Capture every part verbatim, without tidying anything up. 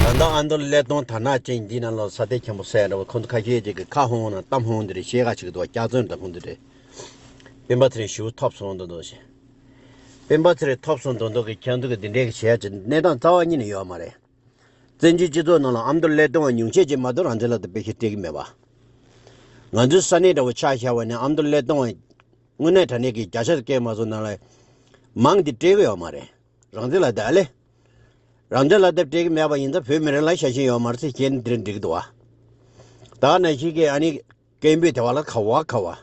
ད་ལྟ་ཨ་མདོ་ཀླད་སྟོང་དར་ནག་ཅན་འདི་ནང་ལ་ས་དེ་འཁྱམ་པོ་ཟེར་ཡ་འདྲ་བོ། ཁོང་ཚོ་ཁ་ཤས་ཅིག་གིས་ཁ་ཧོང་ཧོང་དང་གཏམ་ཧོང་ཧོང་འདི་རེད། བཤད་ཁ་ཅིག་འདུག་སྐྱག་རྫུན་དང་ཁོང་ཚོ་རེད། སྤེན་པ་ཚེ་རིང་ཞེ་པོ་ཐོབ་སོང་འདུག་འདུག་ཞེས། སྤེན་པ་ཚེ་རིང་ཐོབ་སོང་འདུག་འདུག་གི། ཁྱེད་ཚོ་གི་འདི་འདྲའི་གི་བྱས་ཅིག་གནས་སྟངས་རྩ་བ་ཉིད་ནས་ཡོད་མ་རེད། བཙན་བྱོལ་སྤྱི་ཚོགས་ནང་ལ་ཨ་མདོ་ཀླད་སྟོང་བ་ཉུང་ཤས་ཅིག་མ་གཏོགས་རང་བཙན་ལ་དེ་དཔེ་ཞིག་སྤྲད་ཀྱི་མེད་པ། ང་ཚོའི་ས་གནས་འདྲ་བོ་ཆ་བཞག་པ་ནི་ཨ་མདོ་ཀླད་སྟོང་བ་དངོས་གནས་དྲང་གནས་ཀྱི་བརྒྱ་ཆ་སྐད་མ་སོང་ནང་ལ་མང་དེ་སྤྲད་ཀྱི་ཡོད་མ་རེད། རང་བཙན་ལ་དེ་ཨ་ལེ། རང་བཙན་ལ་དེ་སྤྲད་ཀྱི་མེད་པ་ཡིན་ཙང་བོད་མི་རིགས་ལ་ཤ་ཞེན་ཡོད་མ་རེད་ཟེར་བཤད་ན་དེ་འགྲིག་གི་འདུག་བ། ད་ནང་བཞིན་གྱི་ཨ་ནི་སྐད་འབོད་དེ་བ་ལ་ག་བ་ག་བ།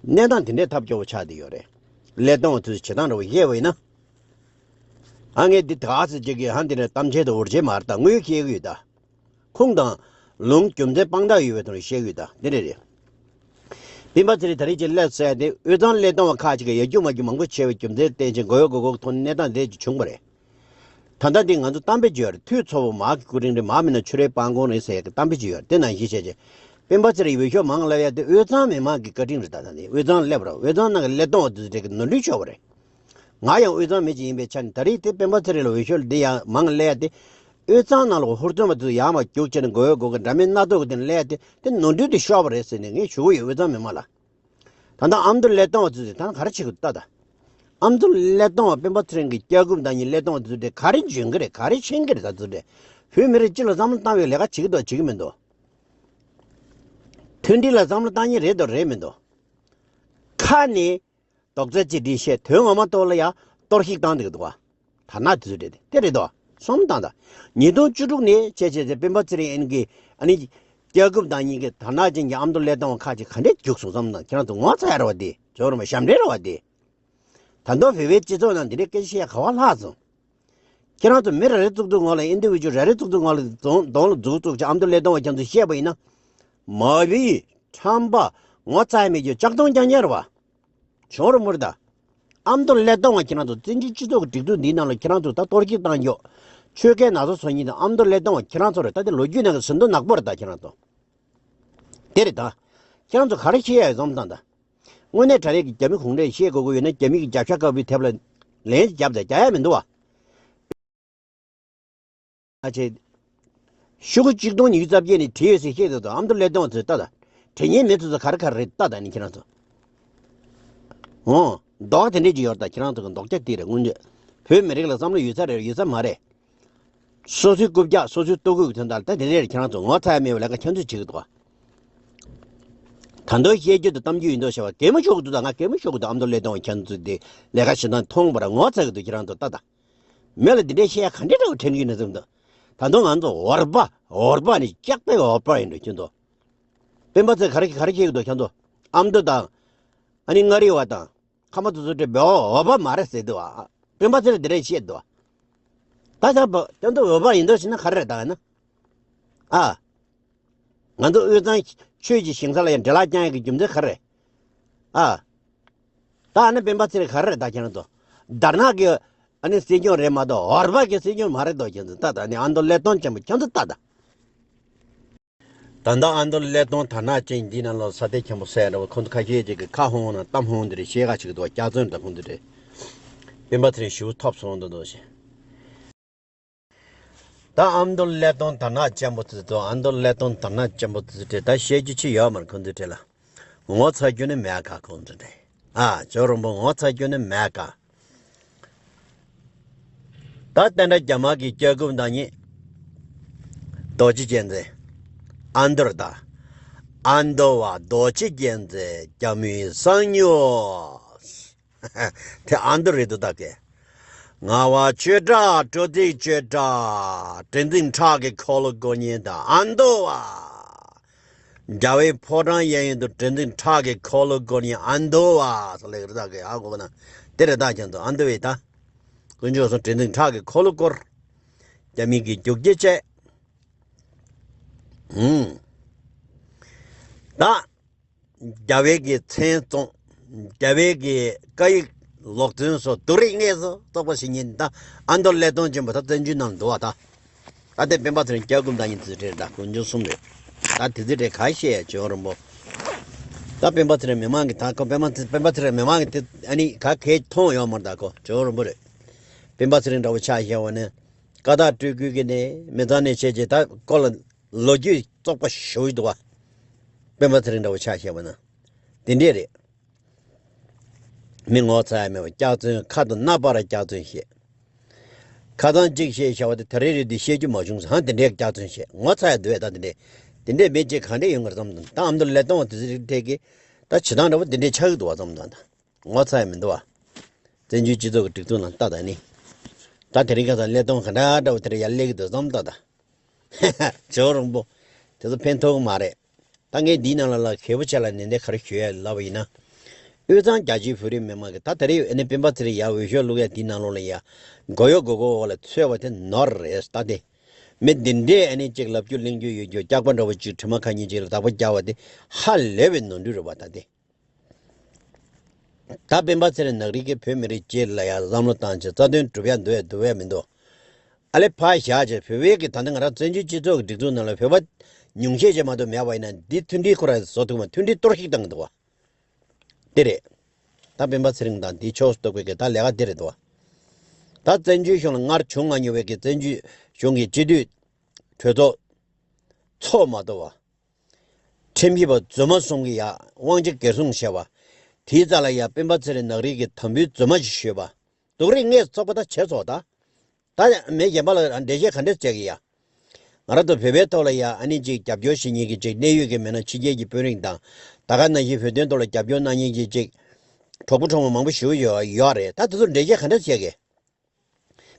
གནས་སྟངས་དེ་འདྲའི་ཐབས་སྐྱོ་བོ་ཆགས་བསྡད་ཡོད་རེད། ཀླད་སྟོང་བ་དེ་ཚོ་བྱེད་སྟངས་འདྲ་བོ་བཤད་པ་ཡིན་ན། ཨ་ངས་འདི་ད་ག་ཟེར་བྱེད་ཀྱི་ཧ་འདི་འདྲ་གཏམ་འཆལ་དང་འུར་འཆལ་མ་རེད། ད་དངོས་བཤད་གི་ཡོད་ད། ཁུངས་དང་ལུང་རྒྱུ་མཚན་དཔང་རྟགས་ཡོད་པའི་ཐོག་ནས་བཤད་གི་ཡོད་ད། འདི་འདྲ་རེད། སྤེན་པ་ཚེ་རིང་ད་རེས་ཀྱི་སླེབས་ཚར་ཏེ་དབུས་གཙང་ཀླད་སྟོང་བ་ཁག་ཅིག་གིས་ཡ་རྒྱུ་མ་རྒྱུ་མང་པོ་བྱས་པའི་རྒྱུ་མཚན་བསྟན་ཅིང་མགོ་ཡོ་མགོ་སྐོར་ཐོག་ནས་གནས་སྟངས་དེ་ཅིག་བྱུང་བ་རེད། ད་ལྟ་འདི་ང་ཚོ་གཏམ་དཔེ་བརྗོད་ཡ་རེད། འཐུས་ཚོགས་པ་མར་གྱི་སྐུ་དྲིན་རེད། མར་མིན་ན་ཆུ་རའི་སྤང་གོང་རེད་ཟེར་ཡ་གི་གཏམ་དཔེ་ཅིག་ཡོད་རེད། དེ་ནང་བཞིན་བྱས་རྗེས་སྤེན་པ་ཚེ་རིང་འོས་ཤོག་མང་སླེབས་ཡ་དེ་དབུས་གཙང་མི་མང་གི་བཀའ་དྲིན་རེད། ད་ད་འདི་དབུས་གཙང་སླེབས་ར་དབུས་གཙང་ནང་གི་ཀླད་སྟོང་བ་དེ་ཚོ་གྲས་ཀྱི་ནོར་འཁྲུལ་ཤོར་བ་རེད། ང་ཡང་དབུས་གཙང་མི་ཅིག་ཡིན་པའི་ཆ་ནས་ད་རེས་དེ་སྤེན་པ་ཚེ་རིང་ལ་འོས་ཤོག་འདི་ཡང་མང་སླེབས་ཡ་དེ། དབུས་གཙང་ནང་ལ་ཧུར་བརྩོན་པ་ཚོས་ཡར་མར་རྒྱུགས་བྱས་ནས་མགོ་ཡོ་མགོ་སྐོར་འདྲ་མིན་སྣ་ཚོགས་ཀྱི་སྟེང་སླེབས་ཡ་དེ་དེ་ནོར་འཁྲུལ་དེ་ཤོར་བ་རེད་ཟེར་ནས་ངས་ཞུ་གི་ཡོད། དབུས་གཙང་མི་མང་ལ། ད་ལྟ་ཨ་མདོ་ཀླད་སྟོང་བ་ཚོས་ད་ནི་ག་རེ་བྱེད་དགོས་ལྟ་ད། ཨ་མདོ་ཀླད་སྟོང་བ་སྤེན་པ་ཚེ་རིང་གི་སྐྱབས་མགོན་བདག་ཉིད་ཀླད་སྟོང་བ་ཚོས་དེ་ག་རེ་འཇོན་གི་རེད། ག་རེ་ཤེས་གི་རེད། ད་ཚོས་དེ་བོད་མི་རིགས་སྤྱི་ལ་བསམ་བློ་བཏང་བའི་ལས་ཀ་བྱེད་ཀྱི་འདུག་བྱེད་ཀྱི་མི་འདུག་མཐུན་སྒྲིལ་ལ་བསམ་བློ་བཏང་མཁན་རེད་འདུག་རེད་མི་འདུག་ཁ་ནས་རྡོག་རྩ་གཅིག་སྒྲིལ་བཤད། དོན་ངོ་མ་ཐོག་ལ་ཡ་གཏོར་བཤིག་བཏང་འདུག་འདུག་བ། དར་ནག་དེ་ཚོ་རེད་དེ། དེ་རེད་དོ། སོམ་བཏང་ད། ཉིས་སྟོང་བཅུ་དྲུག་ནས་བྱས་བྱས་ཚེ་སྤེན་པ་ཚེ་རིང་ཨེན་གི་ཨ་ནི་སྐྱབས་མགོན་བདག་ཉིད་ཀྱི་དར་ནག་ཅན་གྱི་ཨ་མདོ་ཀླད་སྟོང་བ་ཁག་ཅིག་ག་འདྲས་རྒྱུགས་སོང་བསམ་དང་། ཁྱེད་རང་ཚོ་ངོ་ཚ་ཡ་ར་བ་དེ། ཇོ་རུ་མ་ཞབས་འདྲེན་ར་བ་དེ། ད་དུང་བོད་པའི་སྤྱི་ཚོགས་ནང་འདི་འདྲའི་སྐད་ཆ་བཤད་ཡ་ག་བ་ལྷག་སོང་། ཁྱེད་རང་ཚོ་མི་རེ་རེ་གཙུག་ཏུ་ངོ་ལ་ཨིན་ཌི་བི་ཇུ་རེ་རེ་གཙུག་ཏུ་ངོ་ལ་གདོང་ལ་མཛུབ་བཙུགས་བྱས་ཨ་མདོ་ཀླད་སྟོང་བ་ཁྱེད་ཚོ་བཤད་པ་ཡིན་ན། མ་བི་ཁྲམ་པ་ངོ་ཚ་ཡ་མེད་རྒྱུ་ལྕགས་སྡང་རྐྱང་རྐྱང་ར་བ། བྱུང་རུ་མུར་ད། ཨ་མདོ་ཀླད་སྟོང་བ་ཁྱེད་རང་ཚོ་བཙན་བྱོལ་སྤྱི་ཚོགས་ཀྱི་སྒྲིག་འཛུགས་འདིའི་ནང་ལ་ཁྱེད་རང་ཚོ་ད་གཏོར་བཤིག་བཏང་རྒྱུ། ཆོལ་ཁའི་ནག་ཚོགས་བཟོ་མཁན་དང་ཨ་མདོ་ཀླད་སྟོང་བ་ཁྱེད་རང་ཚོ་རེད། ད་དེ་ལོ་རྒྱུས་ནང་གི་ཟིན་ཐོ་ནག་པོ་རེད་ད་ཁྱེད་རང་ཚོ། དེ་རེད་ད། ཁྱེད་རང་ཚོ་ག་རེ་བཤད་ཡ་ཡོད་བསམ་བཏང་ད། དངོས་གནས་དྲང་གནས་ཀྱི་རྒྱ་མི་གུང་ཁྲན་བཤད་དགོས་ཀྱི་ཡོད་ན་རྒྱ་མི་གི་རྒྱབ་ཤ་དཀར་པོའི་དེབ་ལ་ལན་ཅིག་རྒྱབ་དང་རྒྱག་ཡ་མི་འདུག་བ། ཨ་ཆེ། ཤོག་གུ་གཅིག་སྟོང་ཉི་ཤུ་རྩ་བརྒྱད་ནས་བྲིས་ཡོད་ཟེར་བཤད་འདུག་དང་། ཨ་མདོ་ཀླད་སྟོང་བ་ཚོས་ལྟ་དང་། དྲན་མཁན་མི་ཚོ་ཚོ་ག་རེ་ག་རེ་རེད་ལྟ་དང་ནི་ཁྱེད་རང་ཚོ། འོ། མདོག་དེ་འདྲས་ཅིག་ཡོད་རེད་ད། ཁྱེད་རང་ཚོ་གི་མདོག་རྒྱ་དེ་རེད་སྔོན་ཆད། བོད་མི་རིགས་ལ་བསམ་བློ་ཡོད་ས་རེད་ཡོད་ས་མ་རེད། སོ་སོའི་རྐུབ་བཀྱག་སོ་སོའི་ལྟོ་གོས་ཀྱི་དོན་དག་ལ་ད་དེ་འདྲས་རེད། ཁྱེད་རང་ཚོ་ངོ་ཚ་ཡ་མེད་པའི་ལས་ཀ་ཁྱེད་ཚོས་བྱེད་ཀྱི་འདུག་བ། ད་དུང་བཤད་རྒྱུ་དང་གཏམ་རྒྱུ་ཡིན་མདོག་བྱ་བ་གད་མོ་ཤོར་གི་འདུག་ད་ང་གད་མོ་ཤོར་གི་འདུག་ཨ་མདོ་ཀླད་སྟོང་བ་ཁྱེད་ཚོས་དེ་ལས་ཀ་བྱེད་སྟངས་མཐོང་བར་ངོ་ཚ་གི་འདུག་ཁྱེད་རང་ཚོ་ལྟ་དང་། མི་ལ་འདི་འདྲའི་བཤད་ཡ་ག་འདྲའི་འདྲ་བོ་དྲན་གྱི་ཡོད་ན་བསམ་དང་། ད་དུང་ང་ཚོ་འོར་པ་འོར་པ་ནི་ལྕགས་པའི་འོར་པ་ཡིན་འགྲོ་ཁྱོད་ཚོ། སྤེན་པ་ཚོས་ག་རེ་ག་རེ་བཤད་ཀྱི་འདུག་ཁྱོད་ཚོ། ཨ་མདོ་དང་། ཨ་ནི་མངའ་རིས་བ་དང་། ཁ་མ་ཚོ་ཚོ་འདྲ་བོད་འོར་པ་མ་རེད་ཟེར་འདུག་ཨ། སྤེན་པ་ཚོས་འདི་འདྲ་བཤད་འདུག་ད་ཆ་བ་ཁྱོད་ཚོ་འོར་པ་ཡིན་འདུག་ཟེར་ན་ག་རེ་རེད་ད་ན། ཨ། ང་ཚོ་དབུས་གཙང་ཆོས་ཀྱི་ཞིང་ས་ལ་ཡང་འདྲེ་ལག་བརྐྱང་ཡག་གི་རྒྱུ་མཚན་ག་རེ་རེད། ཨ། ད་ཨ་ནི་སྤེན་པ་ཚེ་རིང་ག་རེ་རེད་ད་ཁྱེད་རང་ཚོ། དར་ནག་གི་ཨ་ནི་སྲིད་སྐྱོང་རེད་མ་གཏོགས་འོར་པ་གི་སྲིད་སྐྱོང་མ་རེད་དོ་ཁྱེད་ཚོ། ད་ད་ནི་ཨ་མདོ་ཀླད་སྟོང་ཅན་པོ་ཁྱེད་ཚོ་ལྟ་ད། ད་ལྟ་ཨ་མདོ་ཀླད་སྟོང་དར་ནག་ཅན་འདི་ནང་ལ་ས་དེ་འཁྱམ་པོ་ཟེར་ཡ་འདྲ་བོ། ཁོང་ཚོ་ཁ་ཤས་ཅིག་གིས་ཁ་ཧོང་ཧོང་དང་གཏམ་ཧོང་ཧོང་འདི་རེད། བཤད་ཁ་ཅིག་འདུག་སྐྱག་རྫུན་དང་ཁོང་ཚོ་རེད། སྤེན་པ་ཚེ་རིང་ཞེ་པོ་ཐོབ་སོང་འདུག་འདུག་ཞེས། ད་ཨ་མདོ་ཀླད་སྟོང་དར་ནག་ཅན་པོ་ཚོ་ཚོ། ཨ་མདོ་ཀླད་སྟོང་དར་ནག་ཅན་པོ་ཚོ་ཚོ་གྲས་ད་བཤད་རྒྱུ་ཅི་ཡོད་མ་རེད་ཁོང་ཚོའི་གྲས་ལ། ངོ་ཚ་རྒྱུ་ནི་མེད་ཀ་ཁོང་ཚོའི་གྲས། ཨ་ཇོ་རོང་པོ་ངོ་ཚ་རྒྱུ་ནི་མེད་ཀ། ད་བསྟན་དགྲ་རྒྱ་དམར་གྱི་སྐྱབས་མགོན་བདག་ཉིད་རྡོ་རྗེ་རྒྱལ་མཚན། ཨ་མདོར་ད། ཨ་མདོ་བ་རྡོ་རྗེ་རྒྱལ་མཚན་རྒྱ་མིའི་གསང་ཉུལ། དེ་ཨ་མདོ་རེད་འདུག་ད་གས། ངག་དབང་ཆོས་གྲགས་སྤྲོ་ཚིགས་ཆོས་གྲགས་དྲན་འཛིན་ཁྲག་གི་འཁོར་ལོ་བསྐོར་མཁན་དང་ཨ་མདོ་བ། རྒྱལ་བའི་ཕོ་བྲང་གཡས་གཡོན་དུ་དྲན་འཛིན་ཁྲག་གི་འཁོར་ལོ་བསྐོར་མཁན་ཨ་མདོ་བ་སོགས་ལས་རེད་ད་གས། ཨ་གོ་ན་དེ་རེད་ད་ཁྱེད་ཚོ་ཨ་མདོ་བས་ད། དཀོན་མཆོག་གསུམ་དྲན་འཛིན་ཁྲག་གི་འཁོར་ལོ་བསྐོར། རྒྱ་མི་གི་རྒྱུག་རྒྱུ་བཅད། ཧུམ། ད། རྒྱལ་བའི་གི་མཚན་བཙོང་། རྒྱལ་བའི་གི་བཀའ་ཡིག་ལོག་འཛིན་སོགས་སྡུག་རུས་ངན་སོང་རྟོག་པ་ཞིག་ཉིད་ད་ཨ་མདོ་ཀླད་སྟོང་ཅན་པོ་ད་བཙན་བྱོལ་ནང་འདུག་བ་ད། ད་དེ་སྤེན་པ་ཚེ་རིང་སྐྱབས་མགོན་བདག་ཉིད་དེ་ཚོའི་གྲས་རེད་ད། དཀོན་མཆོག་གསུམ་རེད། ད་དེ་ཚོའི་གྲས་ག་བཤད་ཡ་ཇོ་རོང་པོ། ད་སྤེན་པ་ཚེ་རིང་མི་མང་གི་ད་ཁོ་སྤེན་པ་ཚེ་སྤེན་པ་ཚེ་རིང་མི་མང་གི་དེ་ཨ་ནི་ག་གས་མཐོང་ཡོད་མ་རེད་ད་ཁོ་ཇོ་རོང་པོ་རེད། སྤེན་པ་ཚེ་རིང་འདྲ་བོ་ཆ་བཞག་པ་ནི། བཀའ་རྟགས་སྤྲོད་ཁུལ་གྱི་ནས་མི་ཚང་ནས་བཤད་ཅེས་ད་ཀོ་ལ་ལོ་རྒྱུས་བཙོག་པ་ཞུ་འདུག་བ། སྤེན་པ་ཚེ་རིང་འདྲ་བོ་ཆ་བཞག་པ་ན། དེ་འདྲས་རེད། མི་ངོ་ཚ་ཡ་མེད་པ་སྐྱག་རྫུན། ཁ་དང་སྣ་པར་སྐྱག་རྫུན་བཤད། ཁ་ཚང་གཅིག་བཤད་བྱ་བ་དེ་ད་རེས་རེད་དེ་བཤད་རྒྱུ་མ་བྱུང་ཟེར་ཧང་དེ་འདྲས་སྐྱག་རྫུན་བཤད། ངོ་ཚ་ཡ་འདུག་བས་ད་དེ་འདྲས། དེ་འདྲས་མི་གཅིག་ག་འདྲས་ཡོང་གི་རེད་བསམ་དང་། ད་ཨ་མདོ་ཀླད་སྟོང་བ་དེ་ཚོ་རིགས་ཐད་ཀྱི་ད་བྱེད་སྟངས་འདྲ་བོ་དེ་འདྲས་ཆགས་ཀྱི་འདུག་བ་བསམ་དང་། ད་ངོ་ཚ་ཡ་མི་འདུག་བ། བཙན་བྱོལ་སྤྱི་ཚོགས་ཀྱི་སྒྲིག་འཛུགས་ནང་ལྟ་ད་ནི། ད་དེ་རིང་ཁ་སང་ཀླད་སྟོང་ག་འདྲ་འདྲ་བོ་དེ་འདྲ་ཡར་སླེབས་ཀྱི་འདུག་བསམ་ད་ད། ཇོ་རོང་པོ། དེ་ཚོ་ཕན་ཐོགས་མ་རེད། ད་ངས་འདིའི་ནང་ལ་ལ་གལ་པོ་ཆེ་ལ་ནན་ཏན་ག་རེ་ཞུ་ཡ་ལབ་པ་ཡིན་ན། དབུས་གཙང་རྒྱ་ཆེའི་བོད་རིགས་མི་མང་གི་ད་ད་རེས་ཨ་ནི་སྤེན་པ་ཚེ་རིང་ཡར་འོས་ཤོག་བླུག་ཡ་འདིའི་ནང་ལོགས་ལ་ཡ། མགོ་གཡོག་མགོ་སྐོར་འོག་ལ་ཚུད་པ་དེ་ནོར་རེད་ད་དེ། མི་འདི་འདྲས་ཨ་ནི་གཅིག་ལབ་རྒྱུ་གླེང་རྒྱུ་ཡོད་རྒྱུ་སྐྱག་པ་འདྲ་བོ་གཅིག་དྲི་མ་ཁ་ཉིན་གཅིག་ལ་བདག་པོ་རྒྱག་པ་དེ་ཧ་ལས་པའི་ནོར་འཁྲུལ་རེད་བ་ད་དེ། ད་སྤེན་པ་ཚེ་རིང་ནག་རིག་གི་བོད་མི་རིགས་སྤྱི་ལ་ཡང་བསམ་བློ་བཏང་བྱས་རྩ་དོན་སྒྲུབ་ཡ་འདུག་ཡ་འདུག་ཡ་མི་འདུག་ཨ་ལེ་ཕར་བཞག་བྱས་བོད་པའི་གི་ད་ལྟ་ང་རང་བཙན་བྱོལ་སྤྱི་ཚོགས་ཀྱི་སྒྲིག་འཛུགས་ནང་ལ་བོད་པ་ཉུང་ཤས་ཅིག་མ་གཏོགས་མེད་པ་ཡིན་ན་འདི་མཐུན་སྒྲིལ་ཁོ་རང་བཟོ་ཐུབ་མ་མཐུན་སྒྲིལ་གཏོར་བཤིག་བཏང་གི་འདུག་བ། དེ་རེད། ད་སྤེན་པ་ཚེ་རིང་དང་འདི་ཕྱོགས་སུ་གཏོགས་པའི་གི་ད་ལས་ཀ་དེ་རེད་འདུག་བ། ད་བཙན་བྱོལ་གཞུང་ལ་སྔར་བྱུང་མ་མྱོང་བའི་གི་བཙན་བྱོལ་གཞུང་གི་སྤྱི་འཐུས་གྲོས་ཚོགས་ཚོགས་མ་གཏོགས་བ། ཁྲིམས་ཞིབ་པ་རྫུན་མ་གསུམ་གྱི་ཡ་དབང་ཆ་སྒེར་སྲུང་བྱས་པ། དེའི་རྩ་ལ་ཡ་སྤེན་པ་ཚེ་རིང་ནག་རིག་གི་དམ་འབུལ་རྫུན་མ་ཞིག་ཞུས་པ། སྡུག་རུས་ངས་ཚོགས་པ་ད་བྱས་ཚོགས་ད། ད་མི་གཞན་པ་ལ་འགྲེལ་བཤད་ག་འདྲས་བྱས་ཀྱི་ཡ། ང་རང་ཚོ་བོད་པའི་ཐོག་ལ་ཡ་ཨ་ནི་ཅིག་རྒྱབ་སྐྱོར་བྱེད་མཁན་གྱི་ཅིག་གནད་ཡོད་ཀྱི་མི་སྣ་ཕྱི་རྒྱལ་གྱི་དཔོན་རིགས་དང་། ད་ག་ནང་བཞིན་བོད་དོན་ཐོག་ལ་རྒྱབ་སྐྱོར་གནང་མཁན་གྱི་ཅིག་གྲོགས་པོ་གྲོགས་མོ་མང་པོ་ཞིག་ཡོད་ཡོད་རེད། ད་དེ་ཚོ་འགྲེལ་བཤད་ག་འདྲས་བྱས་ཀྱི།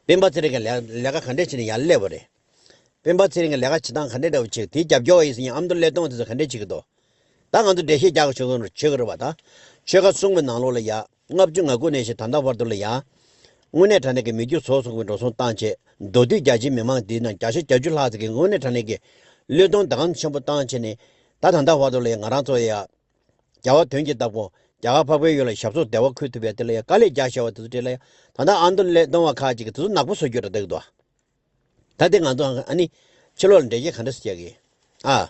སྤེན་པ་ཚེ་རིང་གི་ལས་ལས་ཀ་ག་འདྲས་བྱས་ནས་ཡར་སླེབས་པ་རེད། སྤེན་པ་ཚེ་རིང་གི་ལས་ཀ་བྱེད་སྟངས་ག་འདྲས་འདྲ་བོ་བྱེད་དེའི་རྒྱབ་སྐྱོར་བ་ཡིན་ཟེར་མཁན་ཨ་མདོ་ཀླད་སྟོང་བ་དེ་ཚོ་ག་འདྲས་བྱེད་ཀྱི་འདུག་ད་ང་ཚོ་འགྲེལ་བཤད་རྒྱག་དགོས་བྱུང་ན་བྱེད་དགོས་རེད་བ་ད། ཆོལ་ཁ་གསུམ་གྱི་ནང་ལོགས་ལ་ཡ། ལྔ་བཅུ་ང་དགུ་ནས་བཞིན་ད་ལྟ་བར་དུ་ལ་ཡ། དངོས་གནས་དྲང་གནས་ཀྱི་མི་རྒྱུ་ཟོག་ཟོག་གི་འགྲོ་སོང་བཏང་བྱས། མདོ་སྟོད་རྒྱ་ཆེའི་མི་མང་འདིའི་ནང་བརྒྱ་ཆ་བརྒྱད་ཅུ་ལྷག་ཙམ་གྱིས་དངོས་གནས་དྲང་གནས་ཀྱི་བློས་གཏོང་ད་གང་ཆེན་པོ་བཏང་བྱས་ནས། ད་ད་ལྟ་བར་དུ་ལ་ཡ་ང་རང་ཚོ་ཡ། རྒྱལ་བ་དོན་གྱི་བདག་པོ་རྒྱ་གར་འཕགས་པའི་ཡུལ་ལ་ཞབས་སོར་བདེ་བ་འཁོད་ཐུབ་པའི་དེ་ལ་ཡ་དཀའ་ལས་རྒྱག་བཞག་པ་དེ་ཚོ་དེ་ལ་ཡ། ད་ལྟ་ཨ་མདོ་ཀླད་སྟོང་བ་ཁག་ཅིག་གིས་དེ་ཚོ་ནག་པོ་བཟོ་རྒྱུ་འདྲ་འདུག་འདུག་ད་དེ་ང་ཚོ་ཨ་ནི་ཕྱི་ལོགས་ལ་འགྲེལ་བཤད་ག་འདྲ་ཞིག་རྒྱག་གི། ཨ།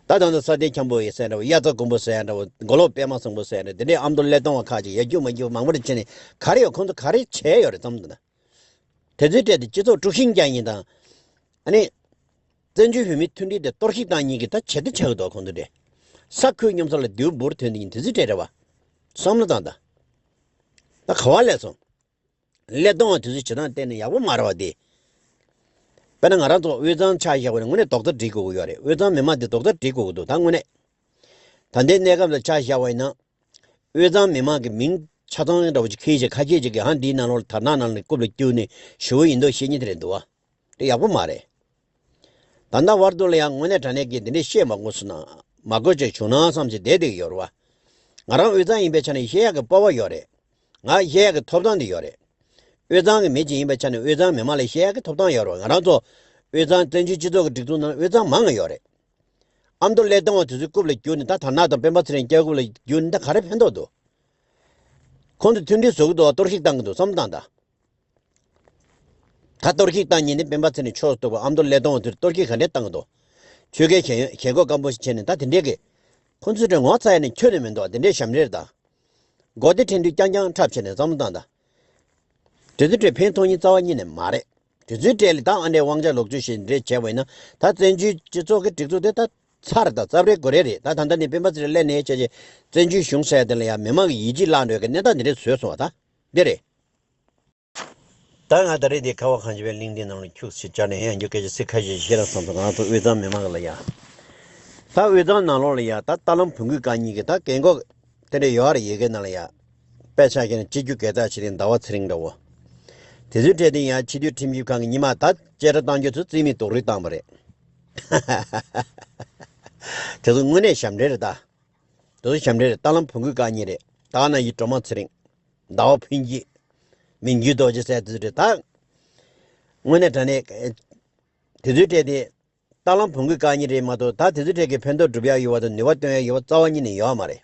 ད་ད་ལྟ་ས་སྟེང་འཁྱམ་པོ་ཡིན་ཟེར་འདྲ་བོ། དབྱར་རྩྭ་དགུན་འབུ་ཟེར་འདྲ་བོ། མགོ་ལོག་པད་མ་བཟང་པོ་ཟེར་འདྲ། དེ་འདྲའི་ཨ་མདོ་ཀླད་སྟོང་བ་ཁག་ཅིག་ཡར་རྒྱུག་མར་རྒྱུག་མང་པོ་རེ་བྱས་ནས་ག་རེ་ཡོད་ཁོང་ཚོ་ག་རེ་བྱས་ཡོད་རེད་བསམ་འདུག་ན། དེ་ཚོའི་གྲས་དེ་སྤྱི་ཚོགས་དཀྲུག་ཤིང་རྒྱག་མཁན་དང་། ཨ་ནི། བཙན་བྱོལ་བོད་མིའི་མཐུན་སྒྲིལ་དེ་གཏོར་བཤིག་བཏང་མཁན་གྱི་ད་བྱེད་དེ་ཆགས་ཀྱི་འདུག་ཁོང་ཚོ་དེ། ས་ཁུལ་སྙོམས་ས་ལ་རྡེའུ་འབུར་ཐོན་དེ་ཡིན་དེ་ཚོའི་གྲས་རེད་བ། བསམ་བློ་བཏང་དང་། ད་ག་བ་སླེབས་སོང་། ཀླད་སྟོང་བ་དེ་ཚོའི་བྱེད་སྟངས་བལྟས་ན་ཡག་པོ་མ་རེད་བ་དེ། དཔེར་ན་ང་རང་ཚོ་དབུས་གཙང་ཆ་བཞག་པ་ན་དངོས་གནས་རྡོག་རྩ་སྒྲིལ་དགོས་ཀྱི་ཡོད་རེད། དབུས་གཙང་མི་མང་དེ་རྡོག་རྩ་སྒྲིལ་དགོས་ཀྱི་འདུག་ད་དངོས་གནས། ད་ལྟའི་གནས་སྐབས་ལ་ཆ་བཞག་པ་ཡིན་ན། དབུས་གཙང་མི་མང་གི་མིང་ཆ་ཚང་འདྲ་བོ་ཅིག་འཁྱེར་བྱས་ཁ་ཤས་ཅིག་གིས་ཧང་འདིའི་ནང་ལོགས་ལ་དར་ནག་ནང་ལ་རྐུབ་ལ་བསྐྱུར་ནས་ཞུ་བ་ཡིན་མདོག་བཤད་མཁན་དེ་རེད་འདུག་བ། དེ་ཡག་པོ་མ་རེད། ད་ལྟ་བར་དུ་ལ་ཡང་དངོས་གནས་དྲང་གནས་ཀྱི་འདི་འདྲའི་བཤད་མ་དགོས་སུ་ན་མ་དགོས་ཅིག་བྱུང་ན་བསམ་བྱས་བསྡད་བསྡད་ཀྱི་ཡོད་རེད་བ། ང་རང་དབུས་གཙང་ཡིན་པའི་ཆ་ནས་བཤད་ཡག་གི་སྤོབས་པ་ཡོད་རེད། ང་བཤད་ཡག་གི་ཐོབ་ཐང་དེ་ཡོད་རེད། དབུས་གཙང་གི་མི་ཅིག་ཡིན་པའི་ཆ་ནས་དབུས་གཙང་མི་མང་ལ་བཤད་ཡག་གི་ཐོབ་ཐང་ཡོད་རེད་བ། ང་རང་ཚོ་དབུས་གཙང་བཙན་བྱོལ་སྤྱི་ཚོགས་ཀྱི་སྒྲིག་འཛུགས་ནང་དབུས་གཙང་མང་ང་ཡོད་རེད། ཨ་མདོ་ཀླད་སྟོང་བ་དེ་ཚོའི་རྐུབ་ལ་བསྒྱུར་ནས་ད་དར་ནག་དང་སྤེན་པ་ཚེ་རིང་སྐྱབས་རྐུབ་ལ་བསྒྱུར་ནས་ད་ག་རེ་ཕན་ཐོགས་འདུག་ཁོང་ཚོ་མཐུན་སྒྲིལ་བཟོ་གི་འདུག་བ། གཏོར་བཤིག་བཏང་གི་འདུག་བསམ་བཏང་ད། ད་གཏོར་བཤིག་བཏང་ཉིན་ནི་སྤེན་པ་ཚེ་རིང་ཕྱོགས་སུ་གཏོགས་པ་ཨ་མདོ་ཀླད་སྟོང་བ་དེར་གཏོར་བཤིག་ག་འདྲས་བཏང་གི་འདུག་ཆོལ་ཁའི་ཞེན་ཞེན་ཁོག་སྐམ་པོ་ཞིག་བྱས་ནས་ད་དེ་འདྲས་ཀྱི། ཁོང་ཚོའི་གྲས་ངོ་ཚ་ཡ་ནི་ཁྱོན་ནས་མི་འདུག་དེ་འདྲས་ཞབས་འདྲེན་རེད་ད། མགོ་བདེ་ཕྲན་དུས་རྐྱང་རྐྱང་འཁྲབ་བྱས་ནས་བསམ་བློ་བཏང་ད། དེ་ཚོའི་གྲས་ཕན་ཐོགས་མཁན་རྩ་བ་ཉིད་ནས་མ་རེད། དེ་ཚོའི་གྲས་ལ་ད་ཨ་འདྲས་དབང་ཆ་ལོག་སྤྱོད་ཞེ་འདྲས་བྱས་པ་ཡིན་ན་ད་བཙན་བྱོལ་སྤྱི་ཚོགས་ཀྱི་སྒྲིག་འཛུགས་དེ་ད་ཚར་ད་རྩབ་རེ་དགོས་རེ་རེད་ད། ད་ལྟ་ནས་སྤེན་པ་ཚེ་རིང་སླེབས་ནས་བྱས་རྗེས་བཙན་བྱོལ་གཞུང་ཟེར་ཡ་དེ་ལ་ཡང་མི་མང་གི་ཡིད་ཆེས་བརླག་འགྲོ་གི་གནས་སྟངས་འདི་འདྲས་བཟོས་སོང་བ་ད། འདི་རེད། ད་ང་ད་རེས་འདི་ཁ་བ་གངས་ཅན་པའི་གླིང་འདིའི་ནང་ལ་ཁྱུག་ཙམ་བཅར་ནས་ཡང་རྒྱུ་སྐད་ཆ་ཚིག་ཁ་ཤས་ཤིག་བཤད་རོགས་བསམ་སོང་། ང་རང་ཚོ་དབུས་གཙང་མི་མང་གི་ལ་ཡ། ད་དབུས་གཙང་ནང་ལོགས་ལ་ཡ་ད་རྟ་ལམ་བོང་གུ་བཀག་གཉིས་ཀྱི་ད་རྒན་གོག་དེ་འདྲ་ཡོད་རེད། ཡི་གེ་ནང་ལ་ཡ། དཔེ་ཆ་ཁྱེར་ནས་སྤྱི་རྒྱུ་དགེ་རྩ་བྱེད་མཁན་ཟླ་བ་ཚེ་རིང་འདྲ་བོ། དེ་ཚོའི་གྲས་དེ་ཡང་སྤྱི་འཐུས་ཁྲིམས་ཞིབ་ཁང་གི་ཉི་མ་ད་བཅད་ཁྲ་བཏང་རྒྱུ་ཚོ་རྩིས་མེད་རྡོག་རོལ་བཏང་བ་རེད། དེ་ཚོ་དངོས་གནས་ཞབས་འདྲེན་རེད་ད། དེ་ཚོ་ཞབས་འདྲེན་རེད། རྟ་ལམ་བོང་གུ་བཀག་གཉིས་རེད། ད་ནང་བཞིན་སྒྲོལ་མ་ཚེ་རིང་། ཟླ་བ་ཕུན་སྐྱིད། མི་འགྱུར་རྡོ་རྗེ་ཟེར་དེ་ཚོ་རེད་ད། དངོས་གནས་དྲང་གནས། དེ་ཚོའི་གྲས་དེ། རྟ་ལམ་བོང་གུ་བཀག་གཉིས་རེད་མ་གཏོགས་ད་དེ་ཚོའི་གྲས་ཀྱི་ཕན་ཐོགས་སྒྲུབ་ཡག་ཡོད་པ་དང་ནུས་པ་བཏོན་ཡག་ཡོད་པ་རྩ་བ་ཉིད་ནས་ཡོད་མ་རེད།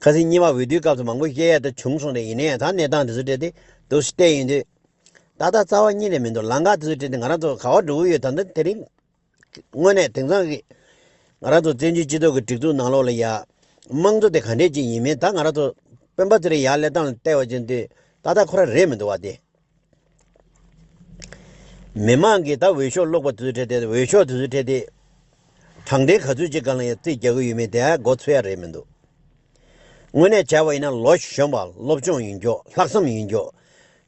ཁ་སང་གཉིས་པ་འོས་བསྡུའི་སྐབས་སུ་མང་པོ་བཤད་ཡག་ད་བྱུང་སོང་རེད། ཡིན་ན་ཡང་ད་གནས་སྟངས་དེ་ཚོའི་གྲས་དེ་འདུག་སེ་བལྟས་ཡོང་དུས། ད་ལྟ་རྩ་བ་ཉིད་ནས་མི་འདུག་ལམ་ཁ་དེ་ཚོའི་གྲས་དེ་ང་རང་ཚོ་ག་བ་འགྲོ་གི་ཡོད་ད་ལྟ་དེ་རིང་། དངོས་གནས་དེང་སང་གི་ང་རང་ཚོ་བཙན་བྱོལ་སྤྱི་ཚོགས་ཀྱི་སྒྲིག་འཛུགས་ནང་ལོགས་ལ་ཡ། དམངས་གཙོ་དེ་ག་འདྲས་ཅིག་ཡིན་མིན་ད་ང་རང་ཚོ་སྤེན་པ་ཚེ་རིང་ཡར་སླེབས་སྟངས་ལ་བལྟས་པ་ཅན་དེ་ཏག་ཏག་ཁོ་རང་རེད་མི་འདུག་བ་དེ། མི་མང་གིས་ད་འོས་ཤོག་བླུགས་པ་དེ་ཚོ་འཕྲད་དེ། འོས་ཤོག་དེ་ཚོ་འཕྲད་དེ། དྲང་བདེན་ག་ཚོད་ཅིག་སྒང་ལ་ཡང་རྩིས་རྒྱག་གི་ཡོད་མེད་དེ་མགོ་ཚོད་ཡ་རེད་མི་འདུག་དངོས་གནས་བྱས་པ་ཡིན་ན་ལོ་གཞོན་པ་སློབ་སྦྱོང་ཡོད་མཁན། ལྷག་བསམ་ཡོད་མཁན།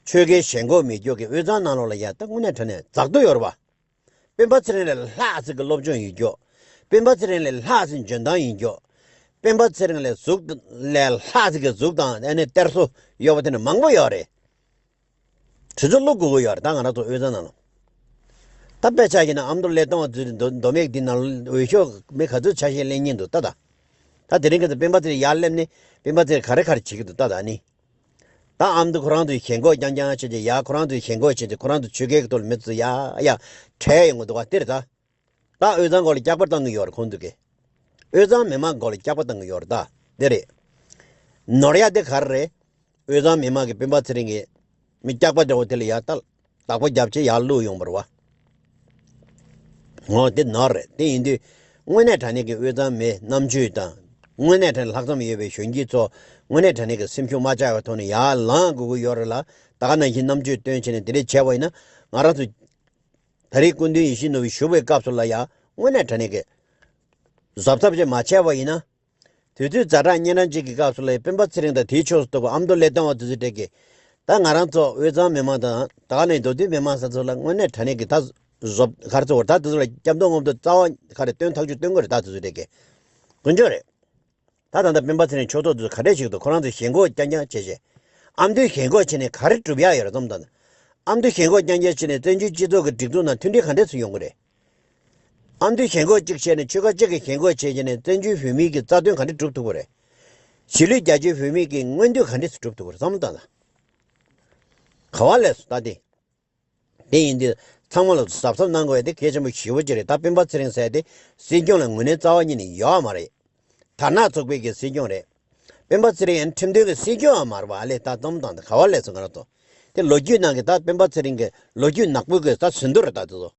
ཆོལ་ཁའི་ཞེན་ཁོག་མེད་མཁན་གྱི་དབུས་གཙང་ནང་ལོགས་ལ་ཡ་ད་དངོས་གནས་དྲང་གནས་འཛག་འདོད་ཡོད་རེད་པ། སྤེན་པ་ཚེ་རིང་ལས་ལྷག་ཙམ་གྱི་སློབ་སྦྱོང་ཡོད་མཁན། སྤེན་པ་ཚེ་རིང་ལས་ལྷག་ཙམ་འཇོན་ཐང་ཡོད་མཁན། སྤེན་པ་ཚེ་རིང་ལས་གཟུགས་ལས་ལྷག་ཙམ་གྱི་གཟུགས་དང་ཨ་ནི་གཏེར་སོ་ཡོད་པ་དེ་འདྲ་མང་པོ་ཡོད་རེད། དེ་ཚོ་བླུག་དགོས་ཀྱི་ཡོད་རེད། ད་ང་རང་ཚོ་དབུས་གཙང་ནང་ལ། ད་དཔེ་ཆ་བཞག་ན་ཨ་མདོ་ཀླད་སྟོང་བ་ཚོའི་མདོ་མདོ་སྨད་འདི་ནང་འོས་ཤོག་མི་ག་ཚོད་ཆ་ཤས་ལེན་མཁན་འདུག་ལྟ་ད། ད་དེ་རིང་ཁ་སང་སྤེན་པ་ཚེ་རིང་ཡར་སླེབས་ནས་སྤེན་པ་ཚེ་རིང་ག་རེ་ག་རེ་བྱེད་ཀྱི་འདུག་ལྟ་ད་ནི། ད་ཨ་མདོ་ཁོ་རང་ཚོའི་ཞེན་ཁོག་རྐྱང་རྐྱང་བྱས་ཏེ། ཡ་ཁོ་རང་ཚོའི་ཞེན་ཁོག་བྱས་ཏེ་ཁོ་རང་ཚོ་ཆོལ་ཁའི་ཐོག་ལ་མི་ཚོ་ཡ་ཡ་བྲལ་ཡོང་གི་འདུག་པ་དེ་རེད་ད། ད་དབུས་གཙང་སྐོར་ལ་སྐྱག་པ་བཏང་གི་ཡོད་རེད་ཁོང་ཚོ་གིས། དབུས་གཙང་མི་མང་སྐོར་ལ་སྐྱག་པ་བཏང་གི་ཡོད་རེད་ད། དེ་རེད། ནོར་ཡ་དེ་ག་རེ་རེད། དབུས་གཙང་མི་མང་གིས་སྤེན་པ་ཚེ་རིང་གི་མི་སྐྱག་པ་འདྲ་བོ་དེ་ལ་ཡ་ལྟ་བདག་པོ་རྒྱབ་བྱས་ཡར་བླུགས་ཡོང་བ་རེད་པ། འོ་དེ་ནོར་རེད། དེ་ཡིན་དུས་དངོས་གནས་དྲང་གནས་ཀྱི་དབུས་གཙང་མི་རྣམ་དཔྱོད་དང་། དངོས་གནས་དྲང་གནས་ལྷག་བསམ་ཡོད་པའི་གཞོན་སྐྱེས་ཚོ། དངོས་གནས་དྲང་གནས་ཀྱི་སེམས་ཤུགས་མ་ཆག་པའི་ཐོག་ནས་ཡར་ལངས་དགོས་ཀྱི་ཡོད་རེད་ལ། ད་ག་ནང་བཞིན་རྣམ་དཔྱོད་བཏོན་བྱས་ནས་དེ་འདྲས་བྱས་པ་ཡིན་ན། ང་རང་ཚོ་ད་རེས་སྐུ་མདུན་ཡིད་བཞིན་ནོར་བུ་བཞུགས་པའི་སྐབས་སུ་ལ་ཡ་དངོས་གནས་དྲང་གནས་ཀྱི་གཟབ་གཟབ་ཅིག་མ་བྱས་པ་ཡིན་ན། དུས་ཚོད་ཛ་དྲག་གཉན་འཕྲང་ཅིག་གི་སྐབས་སུ་ལ་སྤེན་པ་ཚེ་རིང་དང་དེའི་ཕྱོགས་སུ་གཏོགས་པའི་ཨ་མདོ་ཀླད་སྟོང་བ་དེ་ཚོ་གྲས་ཀྱིས། ད་ང་རང་ཚོ་དབུས་གཙང་མི་མང་དང་ད་ག་ནས་མདོ་སྟོད་མི་མང་ས་ཚོ་ལ་དངོས་གནས་དྲང་གནས་ཀྱི་ད་བཟོ་ག་རེ་ཚོ་བར་ད་དེ་ཚོ་ལ་སྐྱབས་མདོག་ངོམ་དུ་རྩ་བ་ག་རེ་སྟོན་ཐག་ཆོད་སྟོན་དགོས་རེད། ད་དེ་ཚོ་གྲས་ཀྱིས་དཀོན་མཆོག་རེད། ད་ད་ལྟ་སྤེན་པ་ཚེ་རིང་ཕྱོགས་གཏོགས་དེ་ཚོ་ག་འདྲས་ཞིག་འདུག་ཁོ་རང་ཚོ་ཞེན་ཁོག་རྐྱང་རྐྱང་བྱས་བྱས། ཨ་མདོའི་ཞེན་ཁོག་བྱས་ནས་ག་རེ་སྒྲུབ་ཡག་ཡོད་རེད་བསམ་དང་། ཨ་མདོའི་ཞེན་ཁོག་རྐྱང་རྐྱང་བྱས་ནས་བཙན་བྱོལ་སྤྱི་ཚོགས་ཀྱི་སྒྲིག་འཛུགས་ནང་མཐུན་སྒྲིལ་ག་འདྲས་སུ་ཡོང་གི་རེད། ཨ་མདོའི་ཞེན་ཁོག་གཅིག་བྱས་ནས་ཆོལ་ཁ་གཅིག་གི་ཞེན་ཁོག་བྱས་བྱས་ནས་བཙན་བྱོལ་བོད་མིའི་གི་རྩ་དོན་ག་འདྲས་སྒྲུབ་ཐུབ་ཀྱི་རེད། གཞིས་ལུས་རྒྱ་ཆེའི་བོད་མིའི་གི་མངོན་འདོད་ག་འདྲས་སུ་སྒྲུབ་ཐུབ་ཀྱི་རེད་བསམ་བློ་བཏང་དང་། ག་བ་ལས་སུ་ད་དེ། དེ་ཡིན་དུས་ཚང་མ་ལ་གཟབ་གཟབ་གནང་དགོས་ཡ་དེ་གལ་ཆེན་པོ་ཞེ་པོ་ཅིག་རེད། ད་སྤེན་པ་ཚེ་རིང་ཟེར་ཡ་དེ་སྲིད་སྐྱོང་ལ་ངོས་ལེན་རྩ་བ་ཉིད་ནས་ཡོད་མ་རེད། དར་ནག་ཚོགས་པའི་གི་སྲིད་སྐྱོང་རེད། སྤེན་པ་ཚེ་རིང་ཡང་ཁྲིམས་མཐུན་གྱི་སྲིད་སྐྱོང་ཡང་མ་རེད་པ། ཨ་ལས་ད་བསམ་བློ་བཏང་དང་། ག་བ་ལས་སུ་ང་རང་ཚོ་དེ་ལོ་རྒྱུས་ནང་གི་ད་སྤེན་པ་ཚེ་རིང་གི་ལོ་རྒྱུས་ནག་པོའི་གི་ད་ཟིན་ཐོ་རེད་ད་དེ་ཚོ།